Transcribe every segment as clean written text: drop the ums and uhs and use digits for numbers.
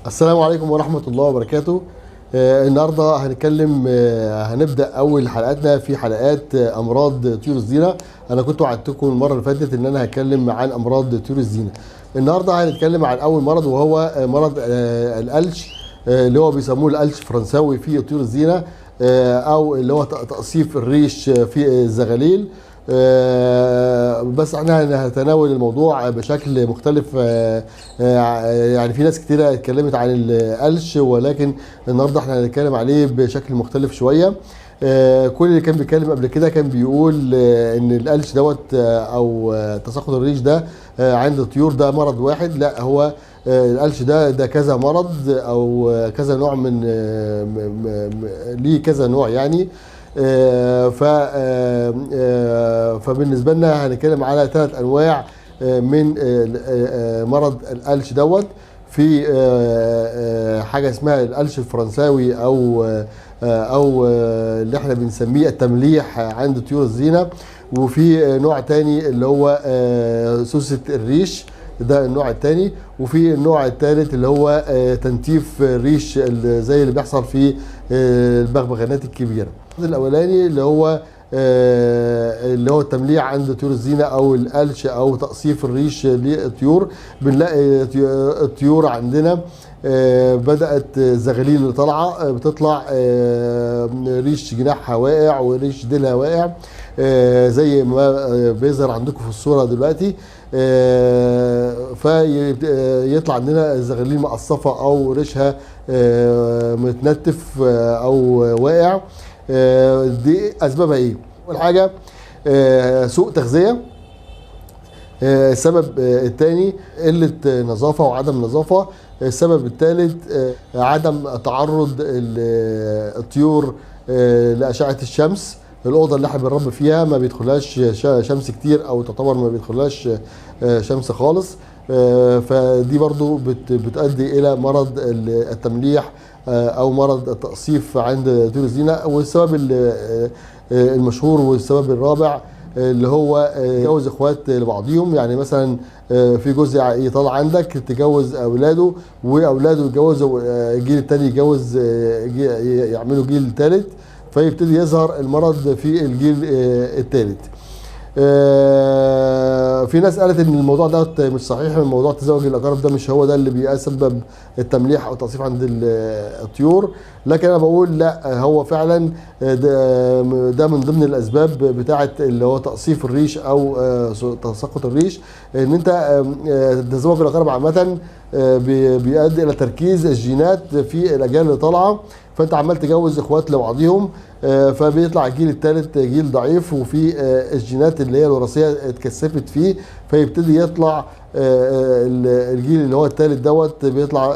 السلام عليكم ورحمة الله وبركاته. النهارده هنتكلم، هنبدأ أول حلقاتنا في حلقات أمراض طيور الزينة. أنا كنت وعدتكم المرة اللي فاتت إن أنا هتكلم عن أمراض طيور الزينة. النهارده هنتكلم عن أول مرض، وهو مرض القلش، اللي هو بيسموه القلش الفرنساوي في طيور الزينة، أو اللي هو تقصيف الريش في الزغاليل. بس احنا هنتناول الموضوع بشكل مختلف. يعني في ناس كتيرة اتكلمت عن القلش، ولكن النهارده احنا هنتكلم عليه بشكل مختلف شوية. كل اللي كان بيتكلم قبل كده كان بيقول ان القلش دوت او تساقط الريش ده عند الطيور ده مرض واحد. لا، هو القلش ده كذا مرض او كذا نوع من ليه كذا نوع يعني. فبالنسبة لنا هنتكلم على 3 أنواع من مرض القلش دوت. في حاجة اسمها القلش الفرنساوي أو اللي احنا بنسميه التمليح عند طيور الزينة، وفي نوع تاني اللي هو سوسة الريش، ده النوع التاني، وفي النوع التالت اللي هو تنتيف الريش زي اللي بيحصل في البغبغانات الكبيرة. الاولاني اللي هو التمليع عند طيور الزينة او القلش او تقصيف الريش للطيور. بنلاقي الطيور عندنا بدات الزغاليل اللي طالعه بتطلع ريش جناحها واقع وريش ديلها واقع، زي ما بيظهر عندكم في الصورة دلوقتي. فيطلع عندنا الزغاليل مقصفه او ريشها متنتف او واقع. دي اسبابها ايه؟ اول حاجة سوء تغذية. السبب الثاني قلة نظافة وعدم نظافة. السبب الثالث عدم تعرض الطيور لاشعه الشمس. الاوضة اللي احنا بنربي فيها ما بيدخلهاش شمس كتير، او تعتبر ما بيدخلهاش شمس خالص، فدي برضو بتؤدي الى مرض التمليح او مرض التقصيف عند طيور الزينة. والسبب المشهور والسبب الرابع اللي هو تجوز اخوات لبعضيهم. يعني مثلا في جزء يطلع عندك تجوز اولاده، واولاده يتجوزوا، الجيل الثاني يتجوز، يعملوا جيل ثالث، فيبتدي يظهر المرض في الجيل الثالث. في ناس قالت ان الموضوع ده مش صحيح، موضوع تزوج الاقارب ده مش هو ده اللي بيسبب التمليح او التقصيف عند الطيور، لكن انا بقول لا، هو فعلا ده من ضمن الاسباب بتاعه اللي هو تقصيف الريش او تساقط الريش. ان انت تزوج الاقارب عامة بيؤدي الى تركيز الجينات في الاجيال اللي طالعه، فانت عمال تجوز اخوات لبعضيهم، فبيطلع الجيل الثالث جيل ضعيف، وفي الجينات اللي هي الوراثية اتكثفت فيه، فيبتدي يطلع الجيل اللي هو الثالث دوت بيطلع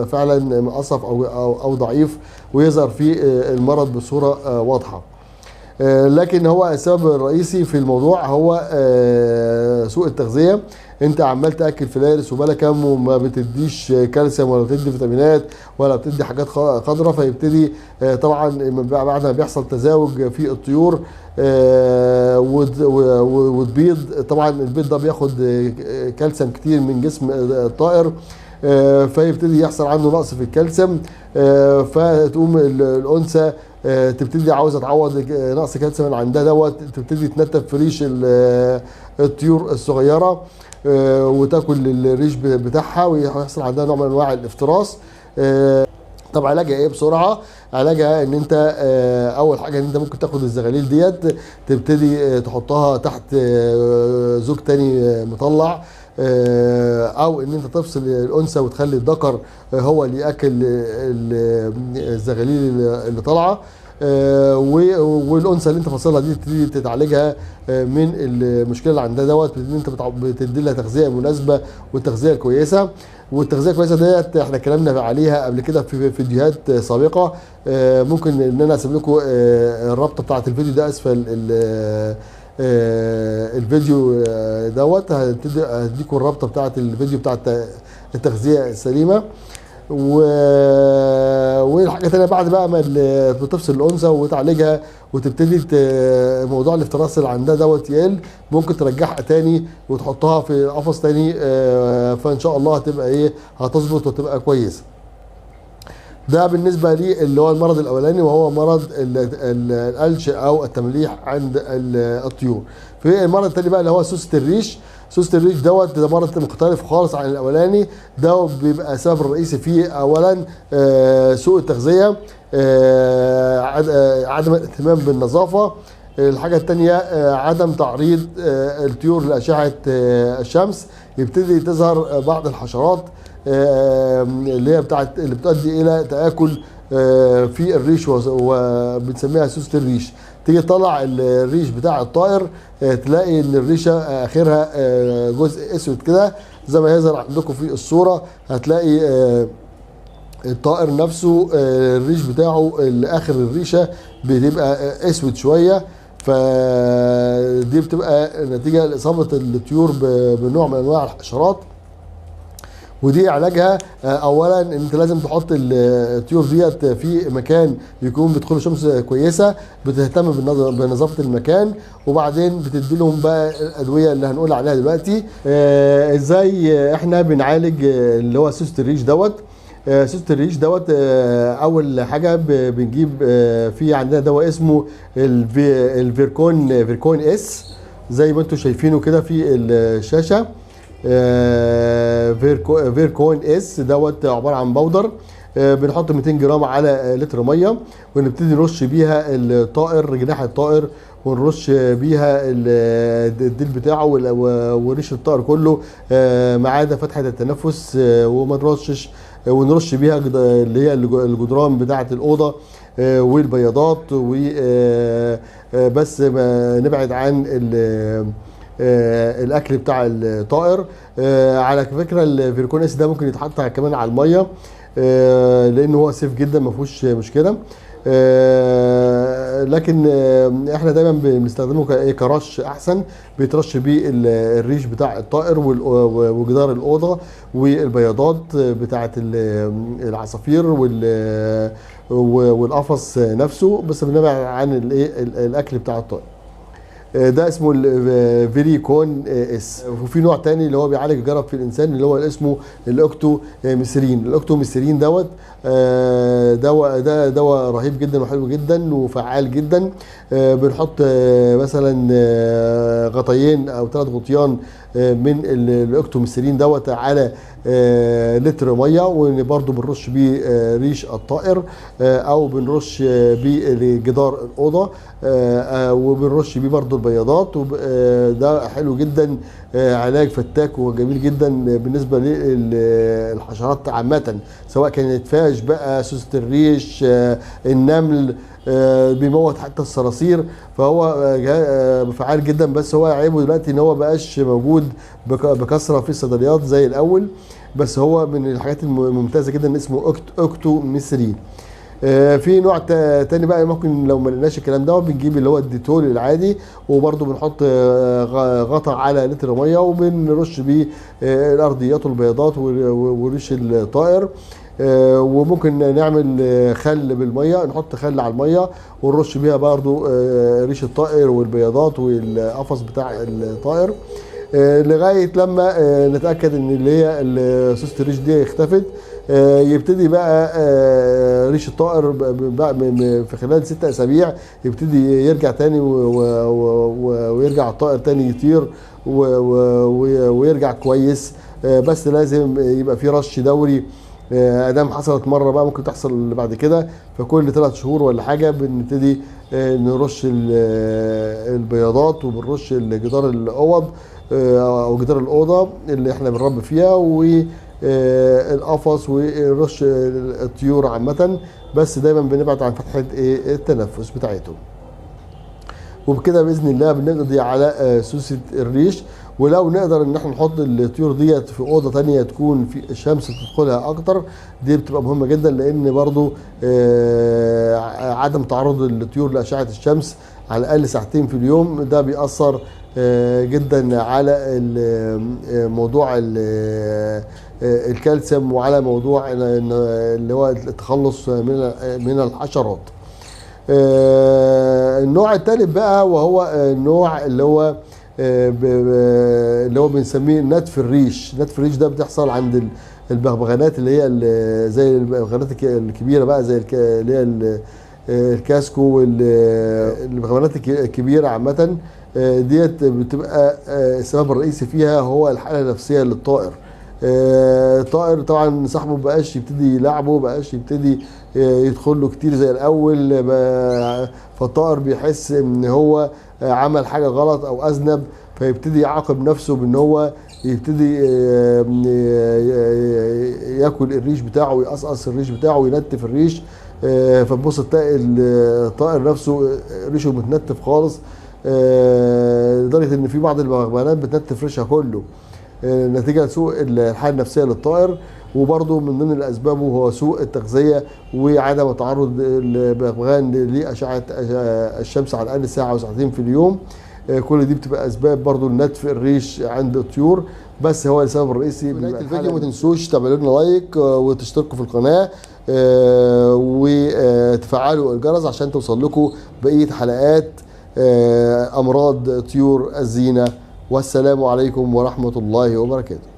فعلا مقصف او ضعيف، ويظهر فيه المرض بصورة واضحة. لكن هو السبب الرئيسي في الموضوع هو سوء التغذية. انت عمال تاكل فلارس وبلكم وما بتديش كالسيوم ولا بتدي فيتامينات ولا بتدي حاجات خضراء، فيبتدي طبعا بعد ما بيحصل تزاوج في الطيور وتبيض، طبعا البيض ده بياخد كالسيوم كتير من جسم الطائر، فيبتدي يحصل عنده نقص في الكالسيوم، فتقوم الانثى تبتدي عاوزه تعوض نقص كالسيوم اللي عندها دوت، تبتدي تنتف في ريش الطيور الصغيرة وتاكل الريش بتاعها، ويحصل عندها نوع من انواع الافتراس. طب علاجها ايه بسرعة؟ علاجها ان انت اول حاجة ان انت ممكن تاخد الزغاليل ديت تبتدي تحطها تحت زوج تاني مطلع، او ان انت تفصل الانثى وتخلي الذكر هو اللي ياكل الزغاليل اللي طالعه، والانثى اللي انت فاصلها دي تبتدي تتعالجها من المشكلة اللي عندها دوت، ان انت بتدي لها تغذية مناسبة والتغذيه الكويسة. والتغذيه الكويسة ديت احنا اتكلمنا عليها قبل كده في فيديوهات سابقه، ممكن ان انا اسيب لكم الرابطة بتاعه الفيديو ده اسفل الفيديو دوت، هديكم الرابطة بتاعه الفيديو بتاعه التغذية السليمة. والحاجة الثانية بعد بقى ما بتفصل الانثى وتعالجها وتبتدي موضوع الافتراس اللي عندها دوت يقل، ممكن ترجعها تاني وتحطها في قفص تاني، فان شاء الله هتبقى ايه، هتظبط وتبقى كويسة. ده بالنسبة لي اللي هو المرض الاولاني، وهو مرض القلش او التمليح عند الطيور. في المرض الثاني بقى اللي هو سوسة الريش. سوسة الريش دوت ده مرض مختلف خالص عن الاولاني. ده بيبقى السبب الرئيسي فيه اولا سوء التغذية، عدم الاهتمام بالنظافة. الحاجة الثانية عدم تعريض الطيور لاشعه الشمس. يبتدي تظهر بعض الحشرات اللي هي بتاعت اللي بتؤدي الى تاكل في الريش، وبنسميها سوسة الريش. تيجي تطلع الريش بتاع الطائر تلاقي ان الريشة اخرها جزء اسود كده زي ما يظهر عندكم في الصورة. هتلاقي الطائر نفسه الريش بتاعه اخر الريشة بتبقى اسود شوية، فدي بتبقى نتيجة لاصابة الطيور بنوع من انواع الحشرات. ودي علاجها اولا انت لازم تحط الطيور ديت في مكان يكون بيدخله شمس كويسة، بتهتم بنظافه المكان، وبعدين بتدي لهم بقى الادوية اللي هنقول عليها دلوقتي. ازاي احنا بنعالج اللي هو سوسة الريش دوت؟ سوسة الريش دوت اول حاجة بنجيب في عندنا دواء اسمه الفيركون، فيركون اس زي ما انتم شايفينه كده في الشاشة. فيركون اس دوت عبارة عن powder، بنحط 200 جرام على لتر مية، ونبتدي نرش بيها الطائر، جناح الطائر، ونرش بيها الديل بتاعه وريش الطائر كله ما عدا فتحه التنفس، وما نرشش، ونرش بيها اللي هي الجدران بتاعه الاوضة والبياضات، وبس نبعد عن الاكل بتاع الطائر. على فكرة الفيركون اس ده ممكن يتحط كمان على المية لان هو safe جدا ما فيهوش مشكلة، لكن احنا دايما بنستخدمه كرش احسن، بيترش بيه الريش بتاع الطائر وجدار الاوضة والبياضات بتاعه العصافير والقفص نفسه، بس بنبعد عن الاكل بتاع الطائر. ده اسمه الفيريكون اس. وفي نوع تاني اللي هو بيعالج الجرب في الانسان اللي هو اسمه الاوكتوميسيرين. الاوكتوميسيرين دوت دواء، ده دواء رهيب جدا وحلو جدا وفعال جدا. بنحط مثلا غطيين او 3 غطيان من الاوكتوميسيرين دوت على لتر مية، وبرده بنرش بيه ريش الطائر، او بنرش بيه جدار الاوضة، وبنرش بيه برده البياضات. ده حلو جدا، علاج فتاك وجميل جدا بالنسبة للحشرات عامة، سواء كانت فاش بقى، سوسة الريش، النمل، بيموت حتى الصراصير، فهو فعال جدا. بس هو عيبه دلوقتي ان هو بقاش موجود بكثرة في الصيدليات زي الاول، بس هو من الحاجات الممتازة جدا، اسمه اوكتوميسرين. في نوع تاني بقى ممكن لو ما لقيناش الكلام ده بنجيب اللي هو الديتول العادي، وبرده بنحط غطا على لتر مية وبنرش بيه الارضيات والبياضات وريش الطائر. وممكن نعمل خل بالمية، نحط خل على المية ونرش بيها برده ريش الطائر والبياضات والقفص بتاع الطائر، لغاية لما نتاكد ان اللي هي سوسة الريش دي اختفت. يبتدي بقى ريش الطائر في خلال 6 اسابيع يبتدي يرجع تاني، ويرجع الطائر تاني يطير ويرجع كويس. بس لازم يبقى في رش دوري، ادام حصلت مرة بقى ممكن تحصل بعد كده، فكل 3 شهور ولا حاجة بنبتدي نرش البياضات وبنرش جدار الاوض او جدار الاوضة اللي احنا بنربي فيها والقفص ورش الطيور عامة، بس دايما بنبعد عن فتحه التنفس بتاعتهم. وبكده باذن الله بنقضي على سوسة الريش. ولو نقدر ان احنا نحط الطيور ديت في اوضة تانية تكون في الشمس بتدخلها اكتر، دي بتبقى مهمة جدا، لان برضو عدم تعرض الطيور لاشعه الشمس على الاقل ساعتين في اليوم ده بيأثر جدا على موضوع الكالسيوم وعلى موضوع اللي هو التخلص من الحشرات. النوع الثالث بقى وهو النوع اللي هو بنسميه نتف الريش. نتف الريش ده بتحصل عند البغبغانات اللي هي زي البغبغانات الكبيرة بقى، زي اللي هي الكاسكو والبغبغانات الكبيرة عامة، ديت بتبقى السبب الرئيسي فيها هو الحالة النفسية للطائر. الطائر طبعا صاحبه مبقاش يبتدي يلعبه، مبقاش يبتدي يدخل له كتير زي الاول، فالطائر بيحس ان هو عمل حاجة غلط او اذنب، فيبتدي يعاقب نفسه بان هو يبتدي ياكل الريش بتاعه ويقصقص الريش بتاعه وينتف الريش. فتبص تلاقي الطائر نفسه ريشه متنتف خالص، لدرجة ان في بعض البغبغانات بتنتف ريشها كله نتيجة لسوء الحالة النفسية للطائر. وبرضه من ضمن الاسباب هو سوء التغذية وعدم تعرض البغبغان لاشعه الشمس على الاقل ساعة وساعتين في اليوم. كل دي بتبقى اسباب برضه لنتف الريش عند الطيور، بس هو السبب الرئيسي. في نهاية الفيديو ما تنسوش تعملوا لنا لايك وتشتركوا في القناة وتفعلوا الجرس عشان توصل لكم بقية حلقات امراض طيور الزينة. والسلام عليكم ورحمة الله وبركاته.